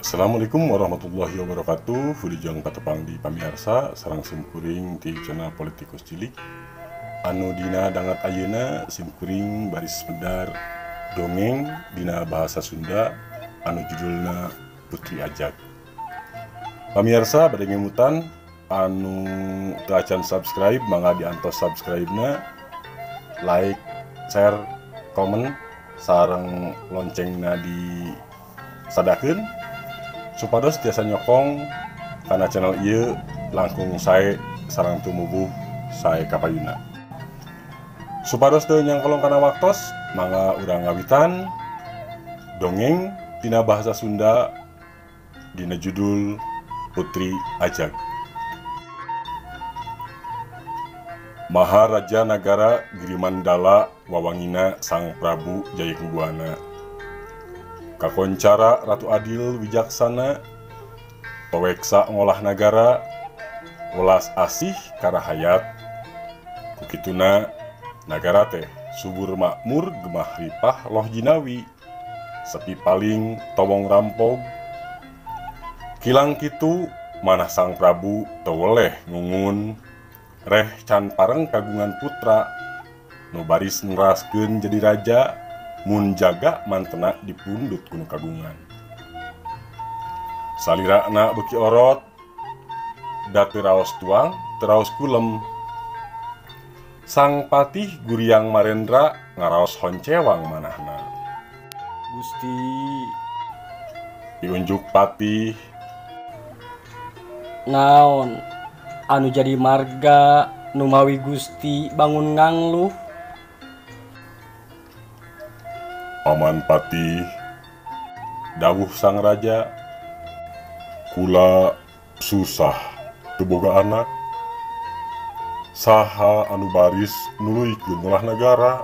Assalamualaikum warahmatullahi wabarakatuh. Wilujeng patepang di pamiarsa sareng simkuring ti channel Politikus Cilik. Anu dina danget ayeuna simkuring baris medar dongeng dina bahasa Sunda anu judulna Putri Ajag. Pamiarsa bade ngemutan anu teu acan subscribe mangga diantos subscribe-na, like, share, komen sareng loncengna di sadakeun supados tiasa nyokong kana channel ieu langkung sae sareng tumubuh sae kapayuna. Supados teu nyangkolong kana waktos, mangga urang ngawitan dongeng tina bahasa Sunda dina judul Putri Ajag. Maharaja Nagara Girimandala wawangina Sang Prabu Jayengbuana. Kakoncara Ratu Adil Wijaksana, paweksa ngolah nagara, welas asih karahayat, kukituna nagara teh subur makmur gemah ripah loh jinawi, sepi paling towong rampog. Kilang kitu manah Sang Prabu teu weleh ngungun, reh can pareng kagungan putra, nu baris neraskeun jadi raja, mun jaga mantena dipundut ku nu kagungan. Salirana beuki orot, da teu raos tuang, teu raos kulem. Sang Patih Guriang Marendra ngaraos honcewang manahna. Gusti, diunjuk patih. Naon anu jadi marga numawi Gusti bangun ngangluh? Paman Patih, dawuh sang raja, kula susah teu boga anak. Saha anu baris nuluykeun ngolah nagara?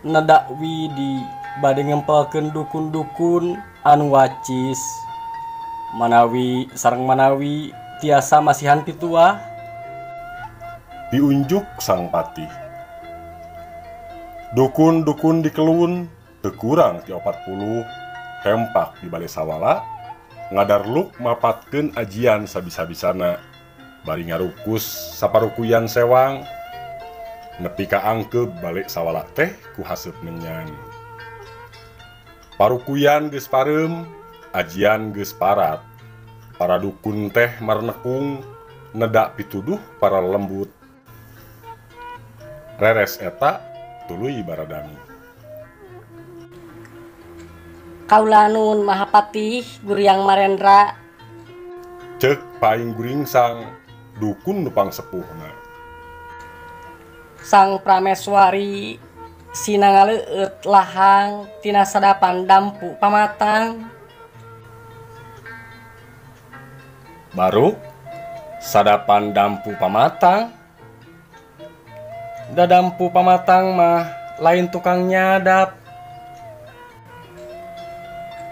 Nedak widi bade ngempelkeun dukun-dukun anu wacis. Manawi sareng manawi tiasa masihan pituah. Diunjuk sang patih. Dukun-dukun dikelun teu kurang ti 40 hempak di bale sawala ngadarluk mapatkeun ajian sabisa-bisana bari ngarukus saparukuyan sewang nepi ka angkeub balik sawala teh ku haseup menyan. Parukuyan geus pareum, ajian geus parat. Para dukun teh marnekung nedak pituduh para lembut. Reres eta tuluy baradami. Kaula nuhun Mahapatih Guriang Marendra. Ceuk paing guringsang dukun nu pangsepuhna. Sang Prameswari sina ngaleueut lahang tina sadapan dampu pamatang. Baru sadapan dampu pamatang. Da dampu pamatang mah lain tukang nyadap.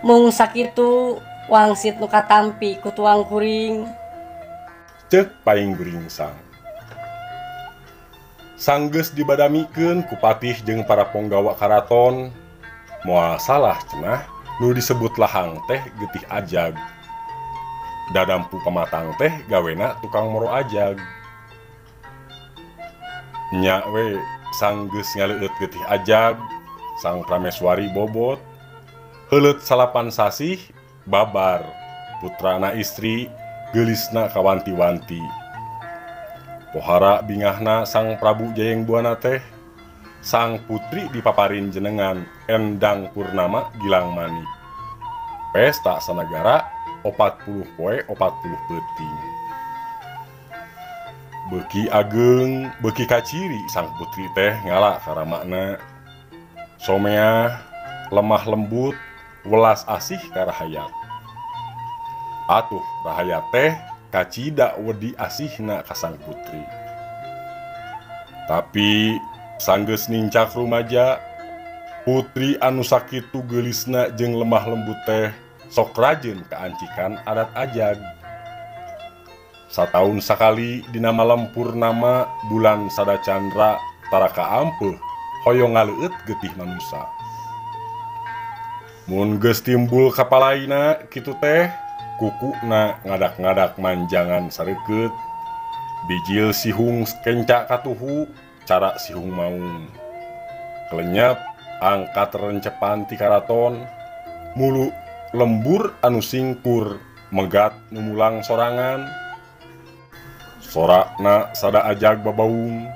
Mung sakitu wangsit nu katampi ku tuang kuring. Ceuk paing guringsang. Sanggeus dibadamikeun ku patih jeung para ponggawa karaton, moal salah cenah nu disebut lahang teh getih ajag. Da dampu pamatang teh gawena tukang moro ajag. Nya we sanggeus ngaleueut getih ajag, Sang Prameswari bobot. Heuleut 9 sasih babar, putrana istri geulisna kawanti-wanti. Pohara bingahna Sang Prabu Jayengbuana teh, sang putri dipaparin jenengan Endang Purnama Gilang Manik. Pesta sanagara 40 poe 40 peuting. Beuki ageng, beuki kaciri sang putri teh ngala karamakna. Someah, lemah lembut, welas asih karahayat. Atuh rahayat teh kacida wedi asihna ka sang putri. Tapi sanggeus nincak rumaja, putri anu sakitu geulisna jeung lemah lembut teh sok rajin kaancikan adat ajag. Sataun sakali dina malam purnama bulan sadacandra tara kaampeuh hoyong ngaleueut getih manusa. Mun geus timbul kapalaina kitu teh kukuna ngadak-ngadak manjangan sareukeut. Bijil sihung kenca katuhu cara sihung maung. Kelenyap angkat rencepan ti karaton, mulu lembur anu singkur megat nu mulang sorangan. Sorakna sada ajag babaung,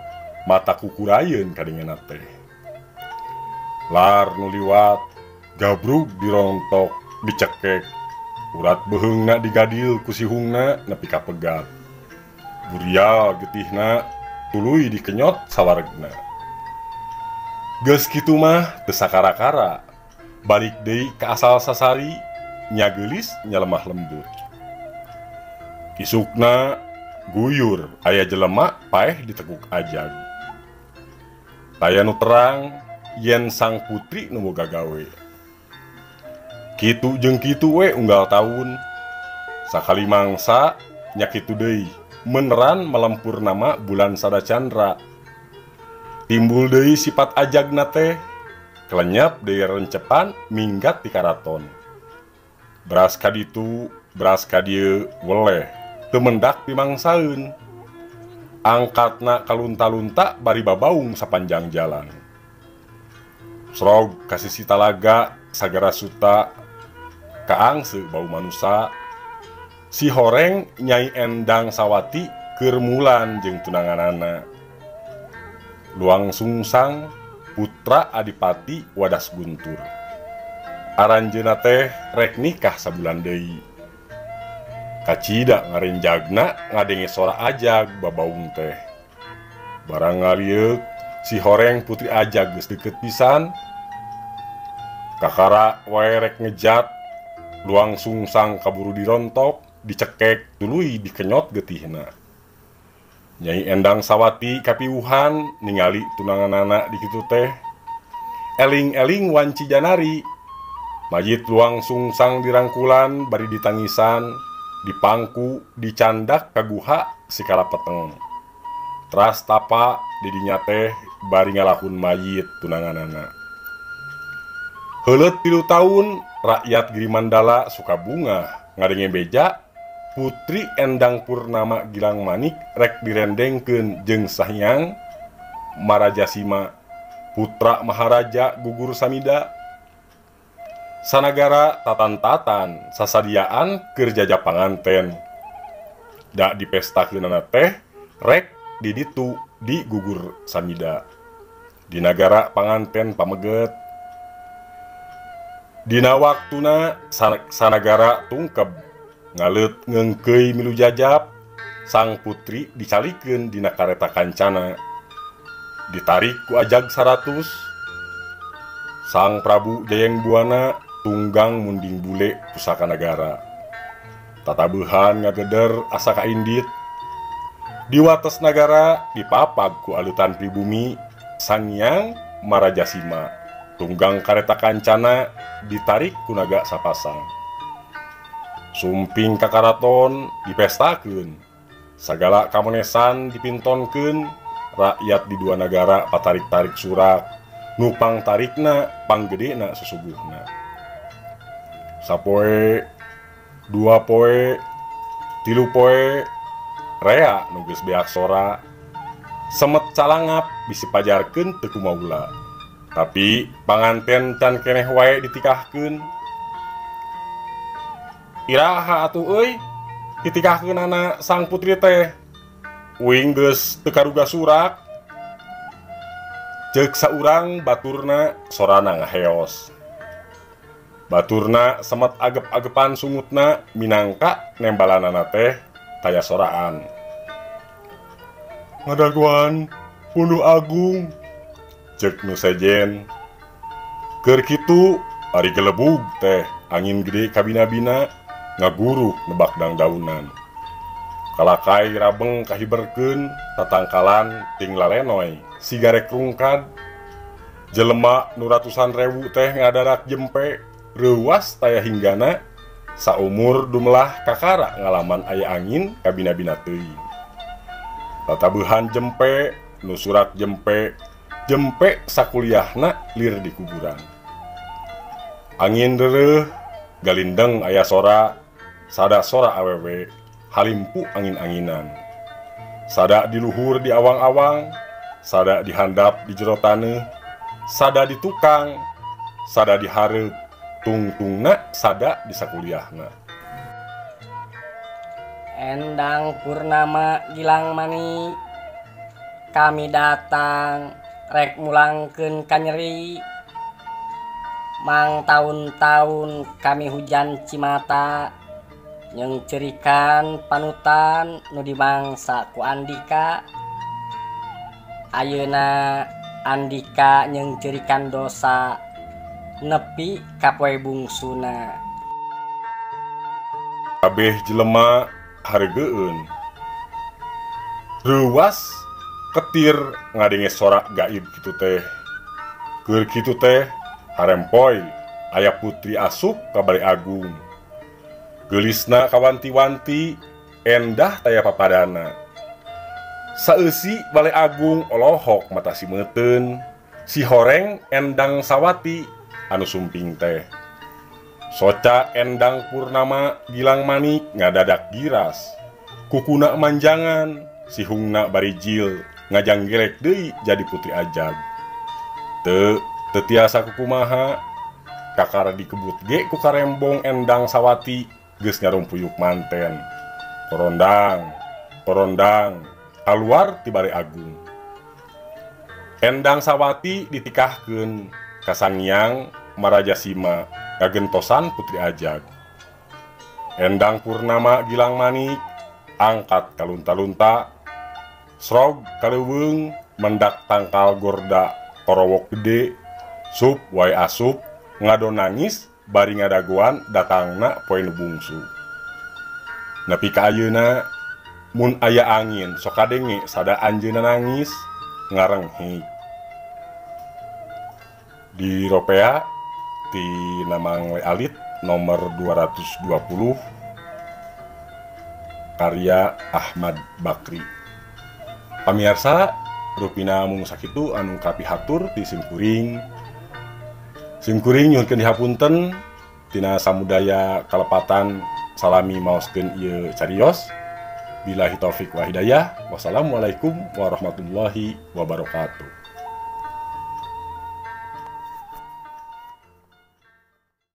mata kukurayeun kadengena teh. Lar nu liwat gabrug dirontok dicekek, urat beheungna digadil ku sihungna nepi ka pegat. Burial getihna tuluy dikenyot sawaregna. Geus kitu mah teu sakara-kara, balik deui ka asal sasari, nya geulis nya lemah lembut. Isukna guyur aya jelema paeh ditekuk ajag. Taya nu terang yen sang putri nu boga gawe. Kitu jeung kitu we unggal taun. Sakali mangsa nya kitu deui, meneran melempur nama bulan sada candra. Timbul deui sifat ajagna teh, kelenyap deui rencepan minggat di karaton. Beras kaditu, beras kadieu weleh, teu mendak pimangsaeun. Angkatna kalunta-lunta bari babaung sapanjang jalan. Srog ka sisi talaga sagara suta kaangse bau manusa. Si horeng Nyai Endang Sawati keur mulan jeung tunanganana. Luang Sungsang putra Adipati Wadas Guntur. Aranjeuna teh rek nikah sabulan deui. Kacida ngarenjagna ngadenge sora ajag babaung teh. Barang ngalieuk si horeng putri ajag geus deukeut pisan. Kakara wae rek ngejat, Luang Sungsang kaburu dirontok, dicekek tuluy dikenyot getihna. Nyai Endang Sawati kapiuhan ningali tunanganana di kitu teh. Eling-eling wanci janari. Mayit Luang Sungsang dirangkulan bari ditangisan, dipangku, dicandak ka guha sikala peteng. Teras tapa didinya teh bari ngalahun mayit tunanganana. Heuleut 3 taun rakyat Girimandala suka bunga ngadenge beja Putri Endang Purnama Gilang Manik rek direndengkeun jeung Sahyang Marajasima putra Maharaja Gugur Samida. Sanagara tatan-tatan sasadiaan keur jajah panganten. Da dipestakeunana teh rek di ditu di Gugur Samida. Di nagara panganten pameget. Dina waktuna sanagara tungkeb ngaleut ngeungkeuy milu jajab, sang putri dicalikeun dina kareta kancana. Ditarik ku ajag 100. Sang Prabu Jayeng Buana tunggang munding bule pusaka nagara. Tatabuhan ngageder asa kaindit. Di wates nagara dipapag ku alutan pribumi Sangyang Marajasima. Tunggang kareta kancana ditarik ku naga sapasang. Sumping ka karaton dipestakeun. Sagala kamonesan dipintonkeun. Rakyat di dua nagara patarik-tarik surak. Nu pangtarikna panggedena susuguhna. Sapoe, 2 poe, 3 poe, rea nu geus beak sora. Semet calangap bisi pajarkeun teu kumaula. Tapi panganten can keneh wae ditikahkeun. Iraha atuh euy ditikahkeunana sang putri teh. Uing geus teu karuga surak. Ceuk saurang baturna sorana ngaheos. Baturna semet agep-agepan sungutna minangka nembalanana teh taya soraan. Ngadaguan Punduh Agung, ceuk nu sejen. Keur kitu ari gelebug teh angin gede kabina-bina ngaguruk nebak dangdaunan. Kalakai rabeng kahiberkeun tatangkalan ting lalenoy sigarek rungkad. Jelema nu ratusan rewu teh ngadarak jempe reuwas taya hinggana saumur dumelah kakara ngalaman aya angin kabina-bina teuing. Tatabuhan jempe nu surat jempe jempe sakuliahna lir di kuburan. Angin deureuh galindeng aya sora, sada sora awewe halimpu angin-anginan. Sada di luhur di awang-awang, sada di handap di jero taneuh, sada di tukang, sada di hareup, tungtungna sada di sakuliahna. Endang Purnama Gilang Manik, kami datang rek mulangkeun kanyeri. Mang taun-taun kami hujan cimata, jeung cerikan panutan nu dimangsa ku Andika. Ayeuna Andika jeung cerikan dosa nepi ka poe bungsuna. Kabeh jelema hareugeun. Reuwas ketir ngadenge sora gaib kitu teh. Keur kitu teh harempoy aya putri asup ka Bale Agung. Geulisna kawanti-wanti endah taya papadana. Saeusi Bale Agung olohok mata si meuteun, si horeng Endang Sawati anu sumping teh. Soca Endang Purnama Gilang Manik ngadadak giras. Kukuna manjangan, sihungna barijil ngajanggelek deui jadi putri ajag. Teu teu tiasa kukumaha, kakara dikebut ge ku karembong Endang Sawati geus ngarumpuyuk manten. Korondang, korondang, kaluar ti Bale Agung. Endang Sawati ditikahkeun ka Sangiang Maraja Sima kagentosan putri ajag. Endang Purnama Gilang Manik angkat kalunta-lunta, srog kaleuweung mendak tangkal gorda korowok gede, sup wae asup ngadon nangis bari ngadagoan datangna poe nu bungsu. Nepi ka ayeuna mun aya angin sok kadenge sada anjeunna nangis ngarenghik. Di Ropea ti Namang Le Alit nomor 220 karya Ahmad Bakri. Pamiarsa, rupina mung sakitu anu kapihatur ti simkuring. Simkuring nyuhunkeun dihapunten tina samudaya kalepatan salami maoskeun ieu carios. Billahi taufik wa hidayah. Wassalamualaikum warahmatullahi wabarakatuh.